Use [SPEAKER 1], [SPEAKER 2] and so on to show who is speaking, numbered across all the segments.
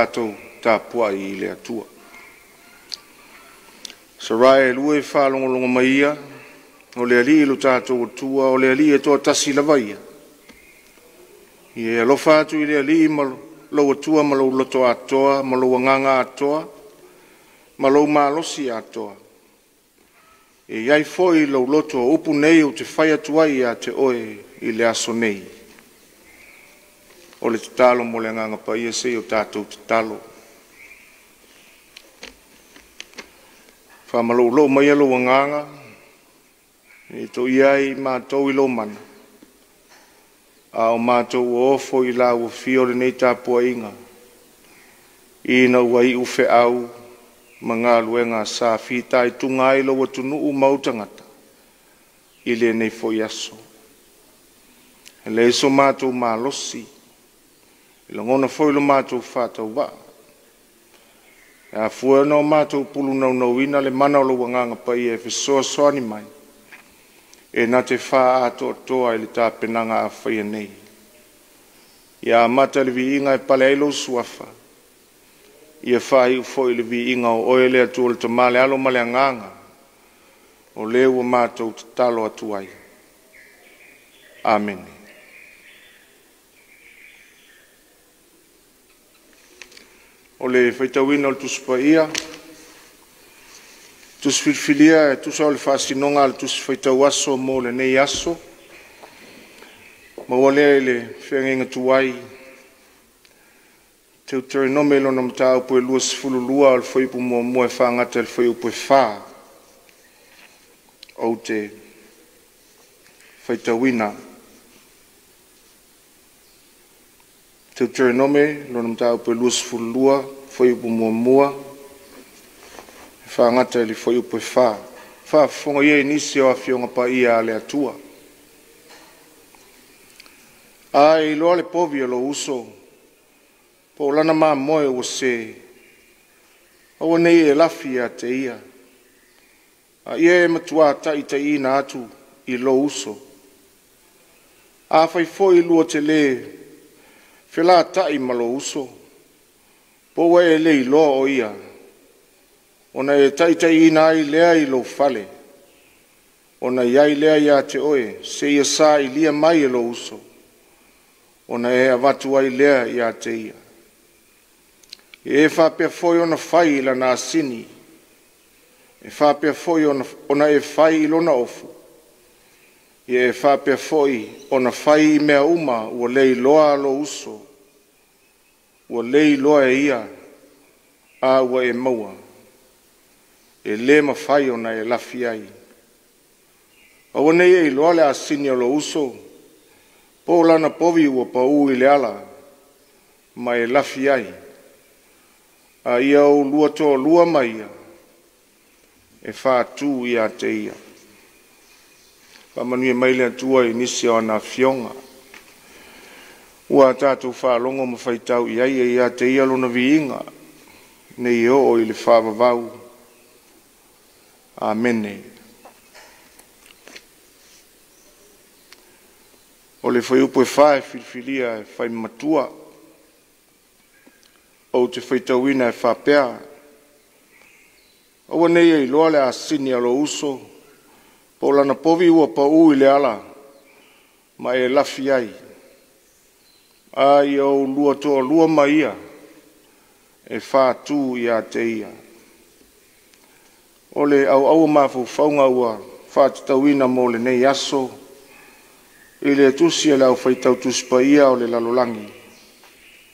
[SPEAKER 1] Tatou tapuai i le Atua. Saraia e lua e faalogologo mai ia, o le Alii lo tatou Atua, o le Alii e toatasi lava ia. Ia e alofa atu i le Alii ma lou Atua ma lou loto atoa, ma lou agaga atoa, ma lou malosi atoa. E i ai foi i lou loto o upu nei ou te fai atu ai ia te oe i le aso nei. O le tatalo mo le Agaga Paia, se i o tatou tatalo. Faamaloulou maia lou agaga, e toia ai i matou i lou mana, a o matou o ofo i lau afio o lenei tapuaiga, ina ua iu feau ma galuega sa fitaituga ai lou atunuu ma ou tagata i lenei foi aso. E leai so matou malosi, e lagona foi lo matou faatauvaa, e afua ona o matou pulu naunautaiga le mana o lou Agaga Paia e fesoasoani mai e na te faaatoatoa i le tapenaga a faia nei. Ia amata i le viiga e pale ai lou Suafa, ia faaiu foi i le viiga o Oe le Atua le Tama le Alo ma le Agaga, o lea ua matou tatalo atu ai. Amene. O le faitauina o le Tusi Paia, Tusi Filifilia e tusa o le faasinoga a le Tusi Faitau Aso mo lenei aso, maua lea i le feagaiga tuai Teuteronome lona mataupu e 22 o le fuaiupu 1 e faagata i le fuaiupu e 4. Ou te faitauina. Teuteronome lona mataupu e 22 fuaiupu 1 e faagata i le fuaiupu e 4. Faafofoga ia i nisi o Afioga Paia a le Atua. A e iloa le povi a lou uso po o lana mamoe ua se, aua ne i e lafi ia te ia, a ia e matua taitaiina atu i lou uso. Afai foi lua te le felatai ma lou uso, po ua e le iloa o ia, ona e taitaiina ai lea i lou fale, ona i ai lea ia te oe seia sailia mai e lou uso, ona e avatu ai lea ia te ia. Ia e faapea foi ona fai i lana asini, e faapea foi ona e fai i lona ofu, ia e faapea foi ona fai i mea uma ua le iloa a lou uso, ua le iloa e ia, a ua e maua, e le mafai ona e lafi ai. Aua ne i e iloa le asini a lou uso po o lana povi ua pau i le ala ma e lafi ai, a ia oulua toalua ma ia e faatu ia te ia. Faamanuia mai le Atua i nisi o ana afioga ua tatou faalogo ma faitau i ai, e ia te Ia lona viiga nei oo i le faavavau. Amene. O le fuaiupu e 4 e filifilia e fai ma matua. Ou te faitauina e faapea: Aua ne i e iloa le asini a lou uso po o lana povi ua pau i le ala ma e lafi ai, a ia oulua toalua ma ia e faatu ia te ia. O le auau o mafaufauga ua faatatauina mo lenei aso i le tusi a le Au Faitau Tusi Paia o le Lalolagi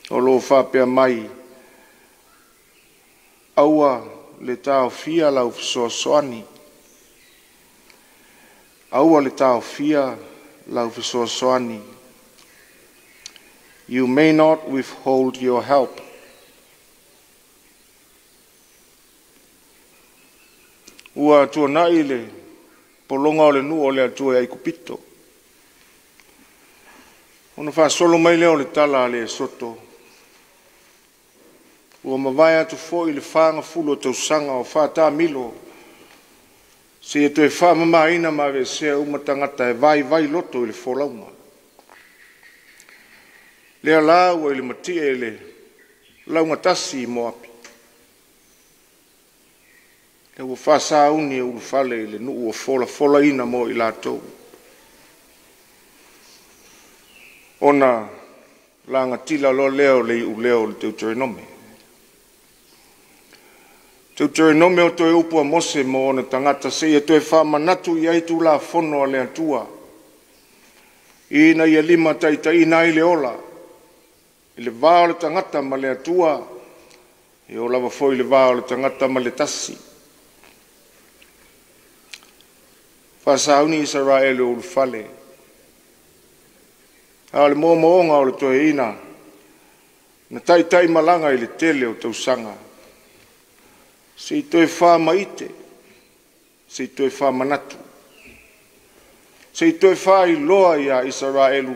[SPEAKER 1] o lo o faapea mai: Aua le taofia lau fesoasoani. Aua le taofia lau fesoasoani. You may not withhold your help. Ua tuanai le pologa o le nuu o le Atua i Aikupito, ona faasolo mai lea o le tala a le Esoto, ua mavae atu foi le 40 o tausaga o faataamilo seia toe faamamaina ma aveesea uma tagata e vaivai loto i le folauga. Lea la ua i le matie le laugatasi i Moapi. Lea ua faasauni e ulufale i le nuu ua folafolaina mo i latou. Ona lagatila loa lea o le iuleo o le Teutoenome. Teutoenome o toe upu a Mose mo ona tagata seia toe faamanatu i ai Tulafono a le Atua ina ia limataitaiina ai le ola i le va o le tagata ma le Atua, e oo lava foi i le va o le tagata ma le tasi. Faasauni Isaraelu e ulufale, a o le moomooga o le toeaina na taitaimalaga i le tele o tausaga, se i toe faamaite, se i toe faamanatu, se i toe faailoa ia Isaraelu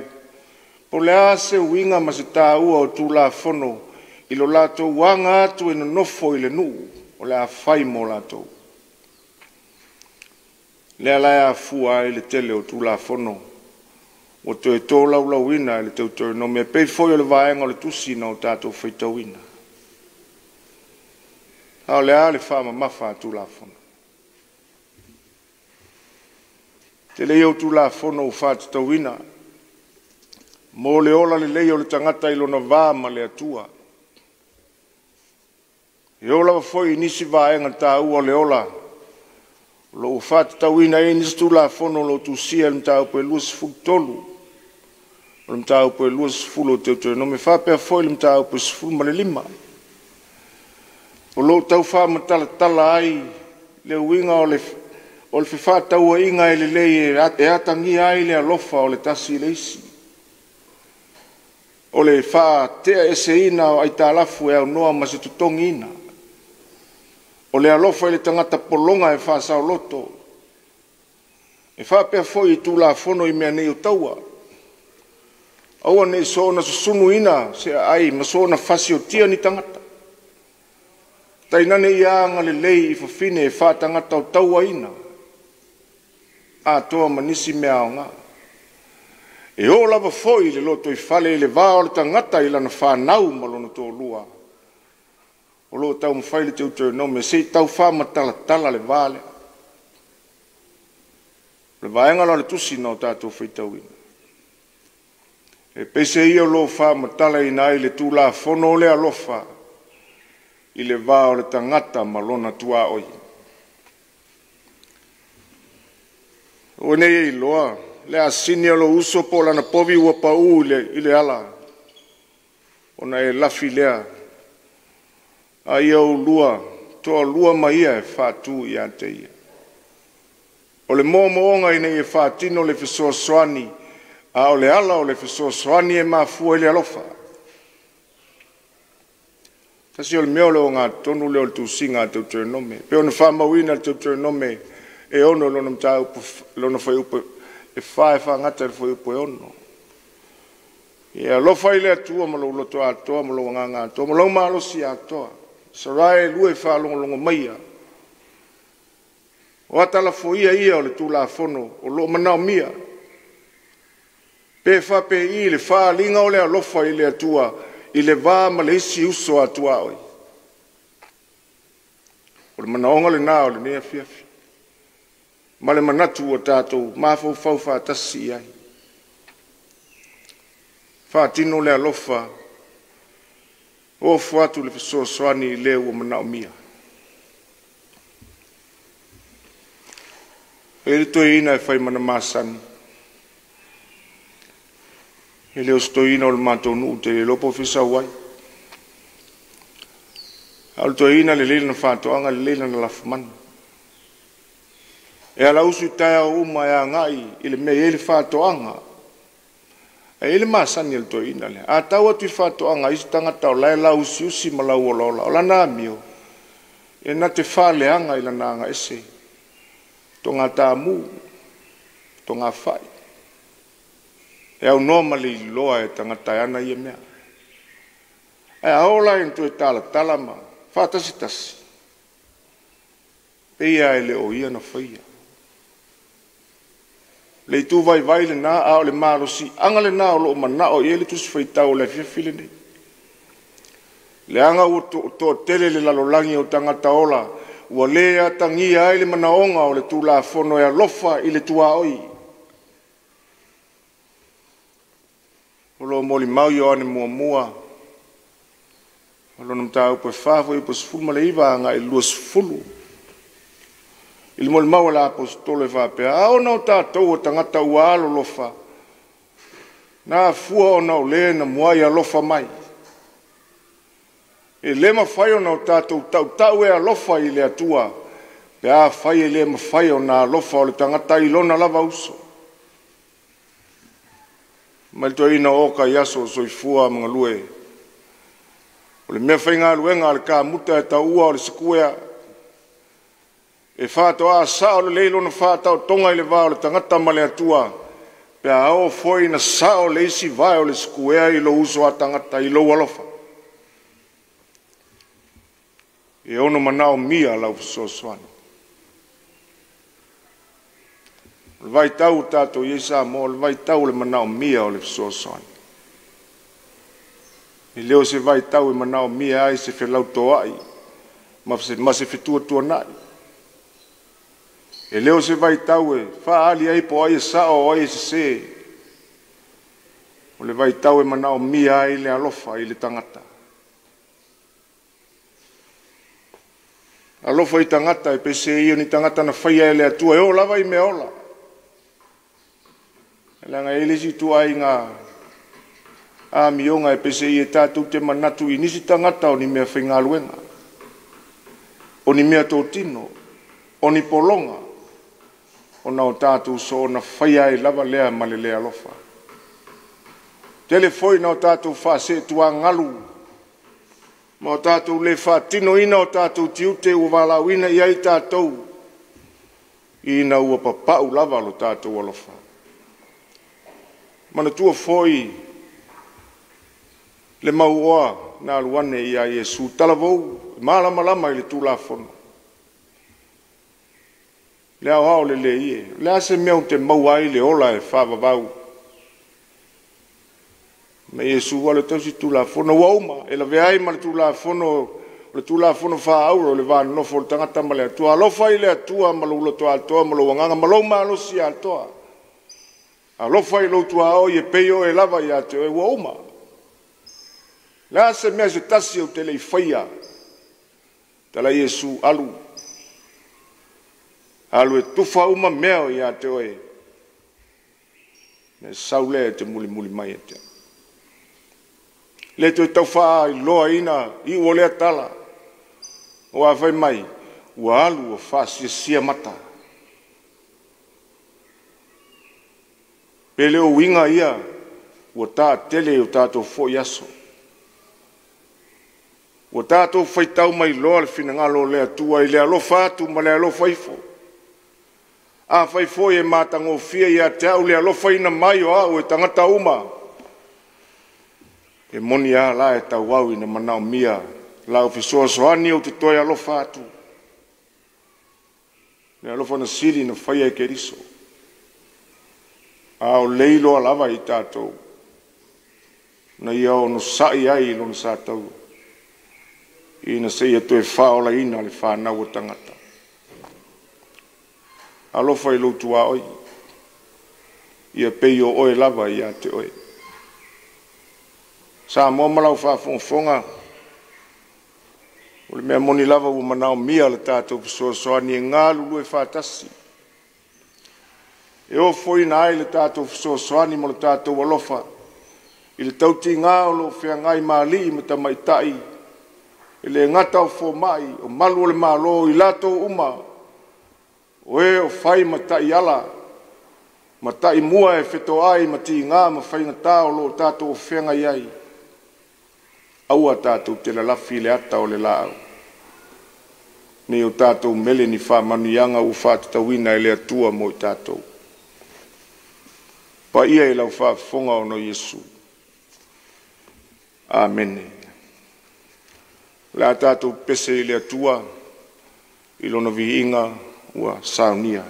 [SPEAKER 1] po o le a se uiga ma se taua o Tulafono i lo latou aga atu e nonofo i le nuu o le a fai mo latou. Lea la e afua ai le tele o Tulafono ua toe tolaulauina e le Teutoenome e pei foi o le vaega o le tusi na o tatou faitauina. A o le a le faamamafa a Tulafono? Tele ia o Tulafono ua faatatauina mo le ola lelei o le tagata i lona va ma le Atua. E oo lava foi i nisi vaega taua o le ola o lo o faatatauina ai nisi Tulafono o lo o tusia i le Mataupu e 23 o le Mataupu e 20 o Teutoenome faapea foi le Mataupu e 15. O lo o tau faamatalatala ai le uiga o le fefaatauaiga e lelei e atagia ai le alofa o le tasi i le isi. O le faateaeseina o aitalafu e aunoa ma se totogiina. O le alofa i le tagata pologa e faasaoloto. E faapea foi i Tulafono i mea nei o taua. Aua ne i soona susunuina se aai ma soona fasiotia ni tagata, tainane ia agalelei i fafine faatagata-tauaina, atoa ma nisi mea aoga. E oo lava foi i le lotoifale i le va o le tagata i lana fanau ma lona toalua, o lo o taumafai le Teutoenome se i tau faamatalatala le va lea. O le vaega la o le tusi na o tatou faitauina, e pese ia o lo o faamatalaina ai le Tulafono o le alofa i le va o le tagata ma lona tuaoi. Aua ne i e iloa le asini a lou uso po o lana povi ua pau i le ala, ona e lafi lea, a ia oulua toalua ma ia e faatu ia te ia. O le moomooga ina ia faatino le fesoasoani, a o le ala o le fesoasoani e mafua i le alofa. Tasi o le mea o le ogatotonu lea o le tusiga a Teutoenome, e pei ona faamauina i le Teutoenome e 6 lona mataupu lona fuaiupu e 4 e faagata i le fuaiupu e 6. Ia alofa i le Atua ma lou loto atoa ma lou agaga atoa ma lou malosi atoa. Isaraelu e faalogologo maia, o atalafoia ia o le Tulafono o lo o manaomia. Pe faapei le faaaliga o le alofa i le Atua i le va ma le isi uso a tuaoi. O le manaoga lena o lenei afiafi ma le manatu ua tatou mafaufau faatasi i ai. Faatino le alofa, ofo atu le fesoasoani i le ua manaomia. E i ai le toeaina e fai ma na masani, e le o se toeaina o le matou nuu, ou te le iloa po o fea e sau ai. A o le toeaina e lelei lana faatoaga, e lelei lana lafumanu. E ala usu i taeao uma e agai i le mea e i ai le faatoaga. Ae i ai le masani a le toeaina lea, a tau atu i faatoaga a isi tagata o la e lauusiusi ma lauolaola, o lana amio, e na te faaleaga i lana agaese, togatamu, togafai, e aunoa ma le iloa e tagata e ana ia mea. Ae a oo la ina toe talatala ma faatasitasi, pei lava e le o ia na faia. Le itu vaivai lena, a o le malosiaga lena o lo o manao i ai le Tusi Faitau o le afiafi lenei. Leaga ua toatele le lalolagi o tagata ola ua le atagia ai le manaoga o le Tulafono e alofa i le tuaoi. O lo o molimau Ioane 1, o lona mataupu e 4, fuaiupu 19 agai le 20. I le molimau a le Aposetolo e faapea, a ona o tatou o tagata ua alolofa, na afua ona o le na muai alofa mai. E le mafai ona o tatou tautau e alofa i le Atua, pe afai e le mafai ona alofa o le tagata i lona lava uso. Mai le toeaina o Oka i aso o soifua ma galue, o le mea faigaluega a le kamuta e taua o le sikuea, e faatoa sao lelei lona faataotoga i le va o le tagata ma le Atua, pe a oo foi ina sao le isi vae o le sikuea i lou uso a tagata i lou alofa. E ono manaomia lau fesoasoani. O le vaitau ua tatou i ai Samoa, o le vaitau o le manaomia o le fesoasoani. E le o se vaitau e manaomia ai se felautoai ma se fetuatuanai. E le o se vaitau e faaali ai po o ai e sao o ai e sese. O le vaitau e manaomia ai le alofa i le tagata. Alofa i tagata e pese ia ni tagata na faia e le Atua e o lava i mea ola. Leaga e le isi ituaiga amioga e pese ia tatou te manatu i nisi tagata o ni mea faigaluega, o ni mea totino, o ni pologa, ona o tatou soona faia ai lava lea ma le le alofa. Tele foi na o tatou faaseetuagalu ma o tatou le faatinoina o tatou tiute ua valaauina i ai tatou, ina ua papau lava lo tatou alofa. Manatua foi le mauoa na alu ane ia Iesu, talavou, malamalama i le Tulafono. Le aoao lelei e, o le a se mea ou te maua ai le ola e faavavau? Ma Iesu alu e tausi Tulafono, ua uma, e lavea ai ma le Tulafono, o le Tulafono faaauro o le va nonofo o le tagata ma le Atua. Alofa i le Atua ma lou loto atoa ma lou agaga ma lou malosi atoa. Alofa i lou tuaoi e pei oe lava ia te oe, ua uma. Le a se mea se tasi ou te le i faia. Tala Iesu, alu. Alu e tufa uma mea o ia te oe. Me sau lea e te mulimuli mai e te. Le toe tau faailoaina iu o lea tala. Ua fai mai, ua alu ua faasiasia mata. Pe le o uiga ia ua taatele i o tatou foi aso. Ua tatou faitau mai loa le finagalo o le Atua i le alofa atu ma le alofa ifo. A fai foi e matagofie ia te au le alofaina mai o au e tagata uma, e moni a la e tauau ina manaomia lau fesoasoani ou te toe alofa atu. Le alofa na sili na faia e Keriso. A o leiloa lava i tatou, na ia onosai ai i lona sataua, ina seia toe faaolaina le fanau o tagata. Alofa i lou tuaoi, ia pei o oe lava ia te oe. Samoa ma lau faafogafoga, o le mea moni lava ua manaomia le tatou fesoasoani e galulue faatasi. E ofoina ai le tatou fesoasoani ma le tatou alofa i le tautiga o lo o feagai ma alii ma tamaitai, e le gata o fomai, o malu o le Malo, i latou uma, o e o fai ma taiala, ma taimua e fetoai ma tiga ma faigata o lo o tatou feagai ai. Aua tatou te lalafi i le ata o le laau, nei o tatou mele ni faamanuiaga ua faatatauina e le Atua mo i tatou. Paia i lau faafofoga ona o Iesu. Amene. O le a tatou pese i le Atua i lona viiga ua saunia.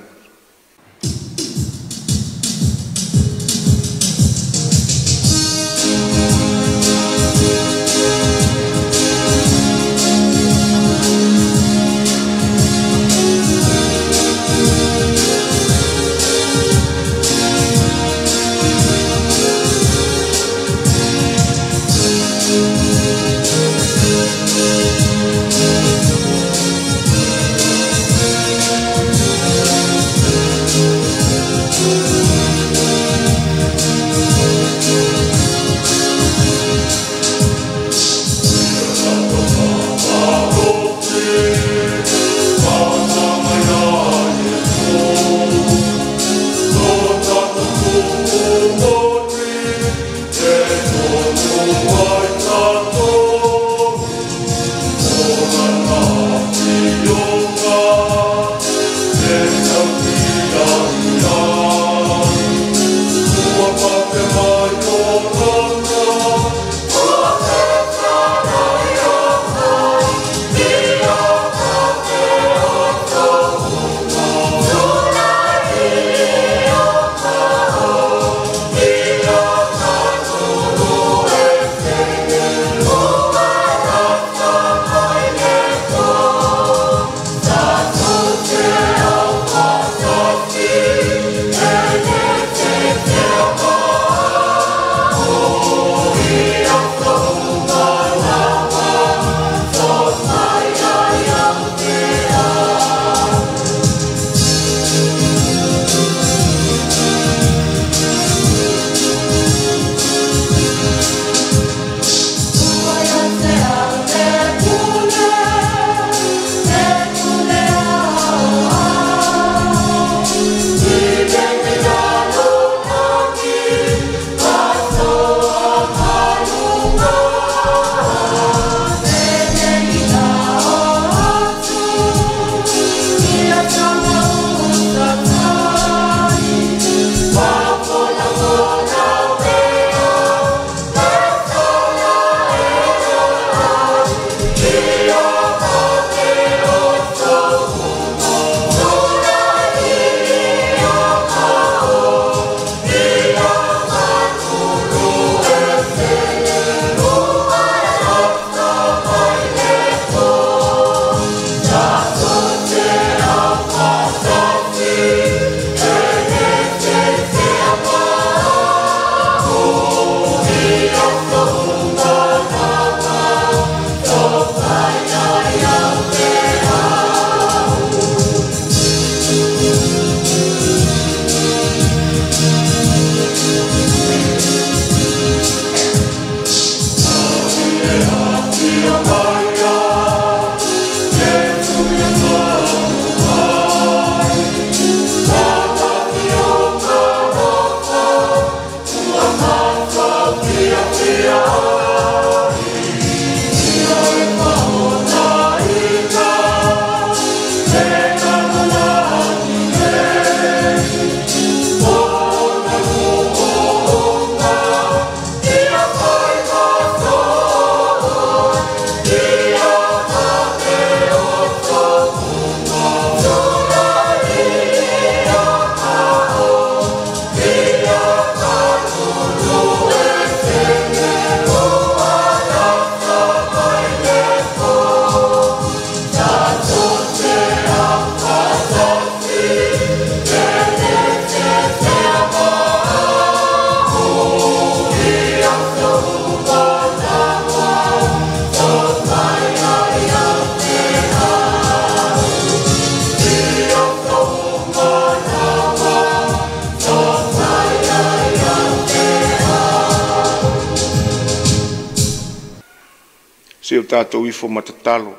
[SPEAKER 1] Se i o tatou ifo ma tatalo.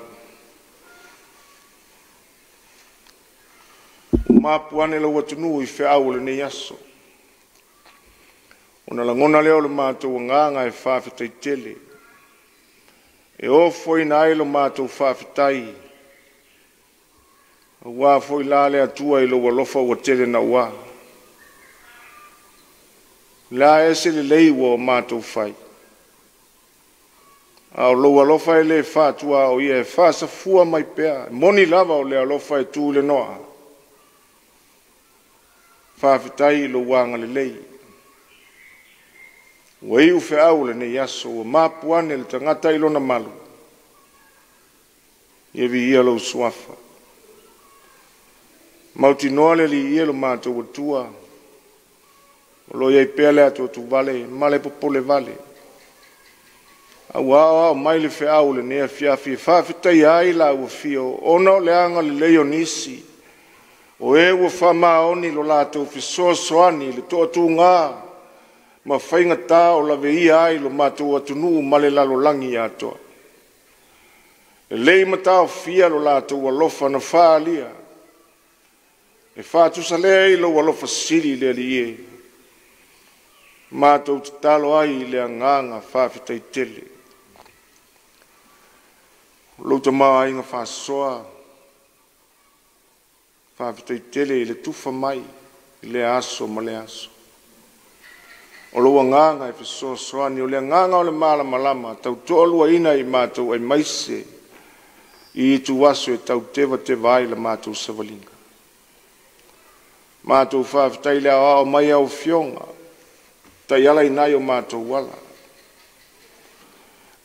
[SPEAKER 1] Ua mapu ane lou atunuu i feau o lenei aso, ona lagona lea o le matou agaga e faafetai tele, e ofoina ai lo matou faafetai aua foi la le Atua i lou alofa ua tele naua. O le a ea se lelei ua matou fai, a o lou alofa e le faatuaoia e faasafua mai pea. E moni lava o le alofa e tu i le noa. Faafetai i lou agalelei ua iu feau o lenei aso, ua mapu ane le tagata i lona malu. Ia viia lou suafa. Mautinoa le Alii e lo matou Atua, o lo o i ai pea le atuatuvale ma le popolevale, a ua aoao mai le feau o lenei afiafi e faafetaia ai lau afio ona o le agalelei o nisi o e ua faamaoni lo latou fesoasoani i le toatuga ma faigata o laveia ai lo matou atunuu ma le lalolagi atoa. E le i mataofia lo latou alofa na faaalia, e faatusa lea i lou alofa sili le Alii e, matou tatalo ai i le agaga faafetai tele. O lou tamaoaiga faasoa, faafetai tele i le tufa mai i lea aso ma lea aso. O lou agaga e fesoasoani, o le agaga o le malamalama tautoaluaina i matou aemaise i ituaso e tau tevateva ai la matou savaliga. Matou faafetai i le aoao mai o au Afioga, taiala i nai o matou ala.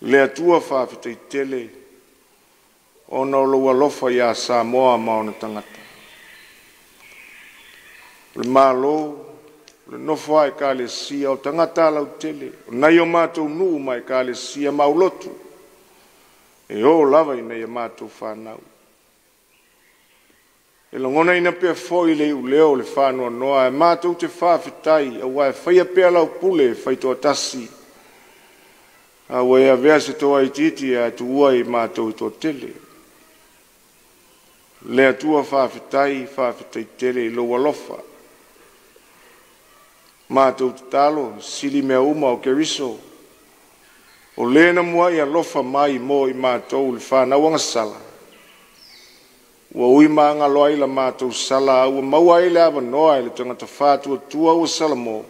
[SPEAKER 1] Le Atua faafetai tele ona o lou alofa ia Samoa ma ona tagata. O le Malo, o le nofo a Ekalesia, o tagata lautele, o nai o matou nuu ma Ekalesia ma aulotu, e oo lava ina ia matou fanau. E lagonaina pea foi le iuleo o le faanoanoa, ae matou te faafetai aua e faia pea lau pule faitoatasi, a ua e avea se toa itiiti ae tuua i matou e toatele. Le Atua faafetai, faafetai tele i lou alofa. Matou tatalo, sili mea uma o Keriso, o le na muai alofa mai mo i matou le fanau agasala, ua ui magalo ai la matou sala, a ua maua ai le avanoa e le tagata faatuatua ua salamo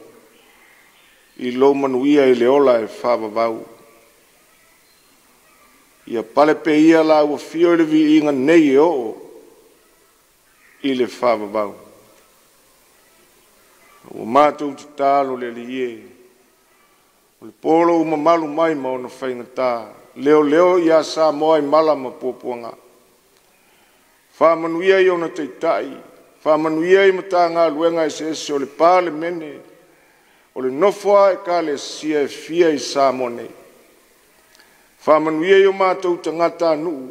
[SPEAKER 1] i lou manuia i le ola e faavavau. Ia pale pea ia lau afio i le viiga nei e oo i le faavavau. Ua matou tatalo le Alii e, o le po lou mamalu mai ma ona faigata, leoleo ia Samoa i mala ma puapuaga. Faamanuia i ona taitai, faamanuia i Matagaluega eseese o le Palemene, o le nofo a Ekalesia e fia i Samoa nei. Faamanuia i o matou tagatanuu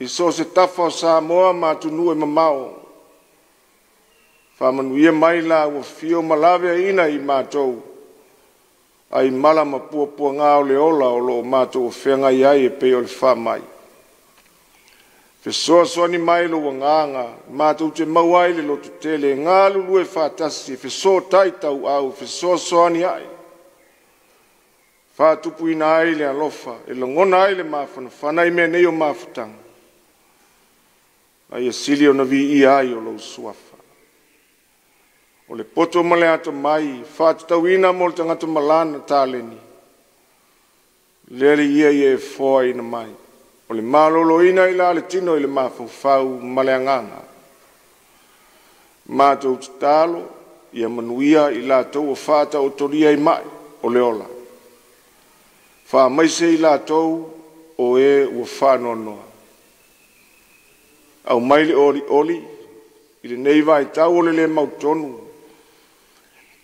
[SPEAKER 1] i so o se tafa o Samoa ma atunuu e mamao. Faamanuia mai lau afio ma laveaiina i matou ai mala ma puapuaga o le ola o lo o matou feagai ai e pei o le faamai. Fesoasoani mai lou agaga matou te maua ai le lototele e galulue faatasi, fesootai tauau, fesoasoani ai, faatupuina ai le alofa e lagona ai le mafanafana i mea nei o mafutaga, a ia sili ona viia ai o lou suafa. O le poto ma le atamai faatatauina mo le tagata malana taleni, le Alii ia e foaina mai. O le maloloina i la le tino i le mafaufau ma le agaga. Matou tatalo ia manuia i latou ua faataotolia i mai o le ola. Faamaise i latou o e ua faanoanoa. Aumai le olioli i lenei vaitau o le le mautonu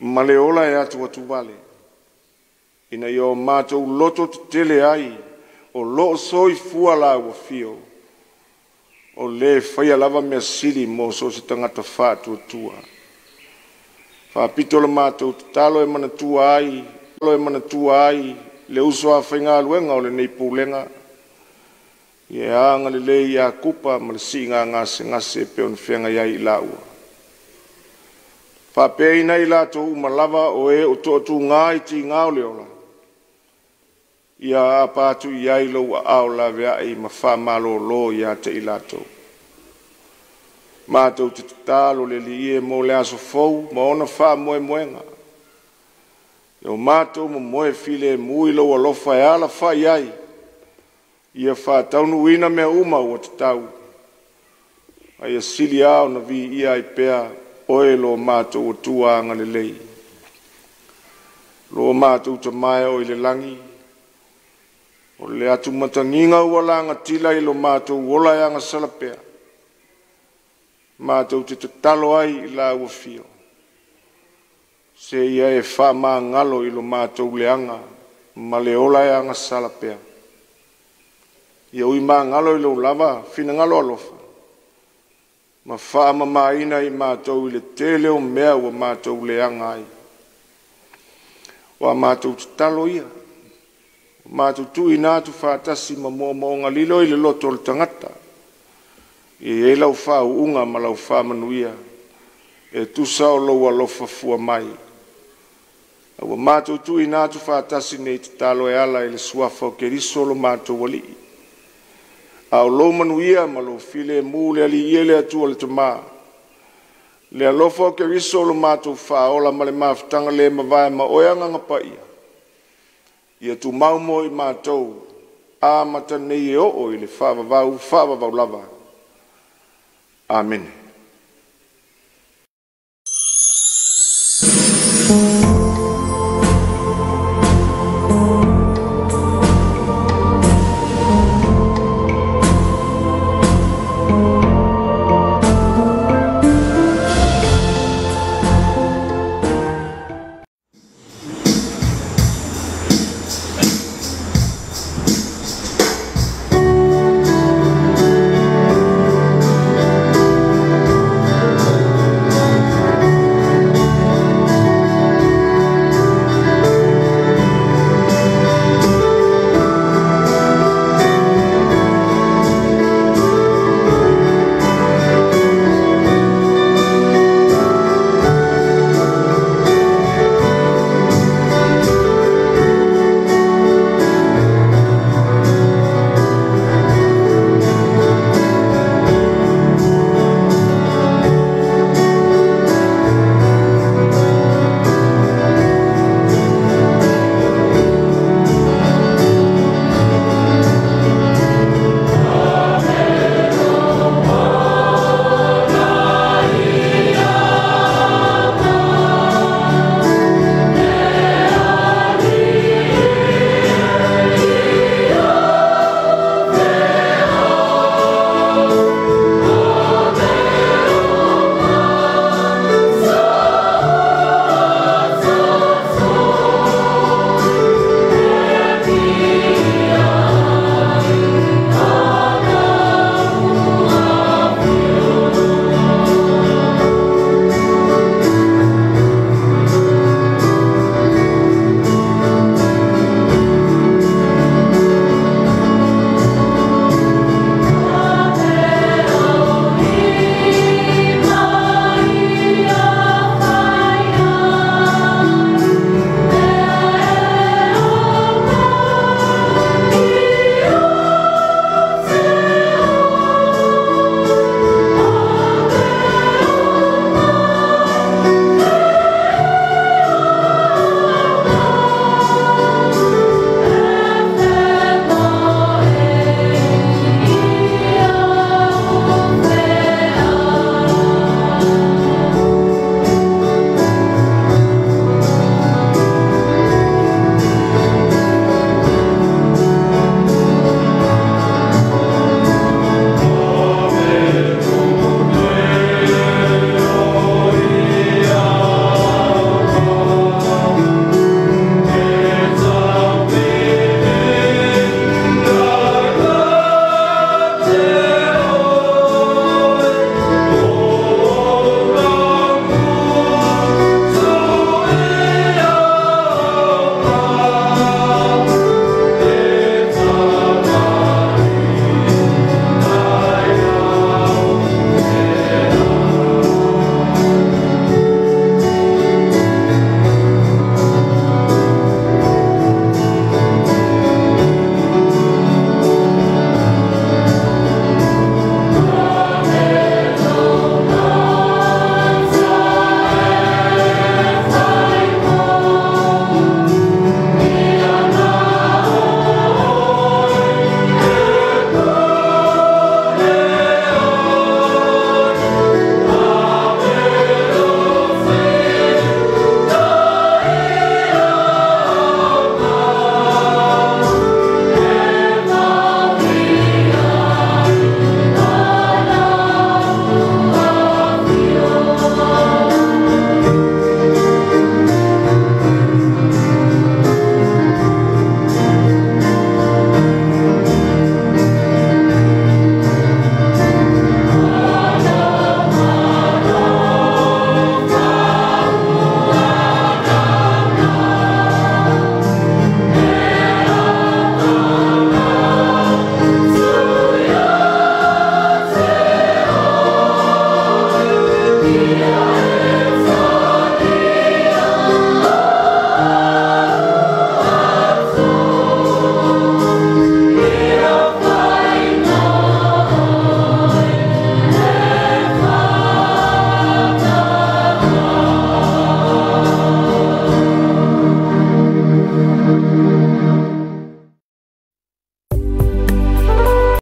[SPEAKER 1] ma le ola e atuatuvale, ina ia o matou loto tetele ai o lo o soifua lau afio, o le faia lava mea sili mo so o se tagata faatuatua. Faapito le matou tatalo e manatua ai le uso a faigaluega o lenei Pulega, Ia e agalelei ia Kupa ma le siiga gasegase e pei ona feagai ai i laua. Faapea i latou uma lava o e o toatuga i tiga o le ola, ia aapa atu i ai lou aao laveai ma faamalolo ia te i latou. Matou te tatalo le Alii e mo le aso fou ma ona faamoemoega, ia o matou momoe filemu i lou alofa e alafai ai, ia faataunuuina mea uma ua tatau, a ia sili lava ona viia ai pea Oe lo matou Atua agalelei. Lo matou Tama e oo i le lagi, o le atu matagi ua lagatila i lo matou ola e agasala pea, matou te tatalo ai i lau Afio, seia e faamagalo i lo matou leaga ma le ola e agasala pea. Ia ui magalo i lou lava finagalo alofa ma faamamaina i matou i le tele o mea ua matou leaga ai. O a matou tatalo ia, ua matou tuuina atu faatasi ma moomooga lilo i le loto o le tagata, ia i ai lau faauuga ma lau faamanuia e tusa o lou alofa fua mai. A ua matou tuuina atu faatasi nei tatalo e ala i le suafa o Keriso lo matou Alii. A o lou manuia ma lou filemu le Alii e, le Atua le Tama, le alofa o Keriso lo matou Faaola ma le mafutaga le mavae ma Oe Agaga Paia, ia tumau mo i matou, amata nei e oo i le faavavau faavavau lava. Amene.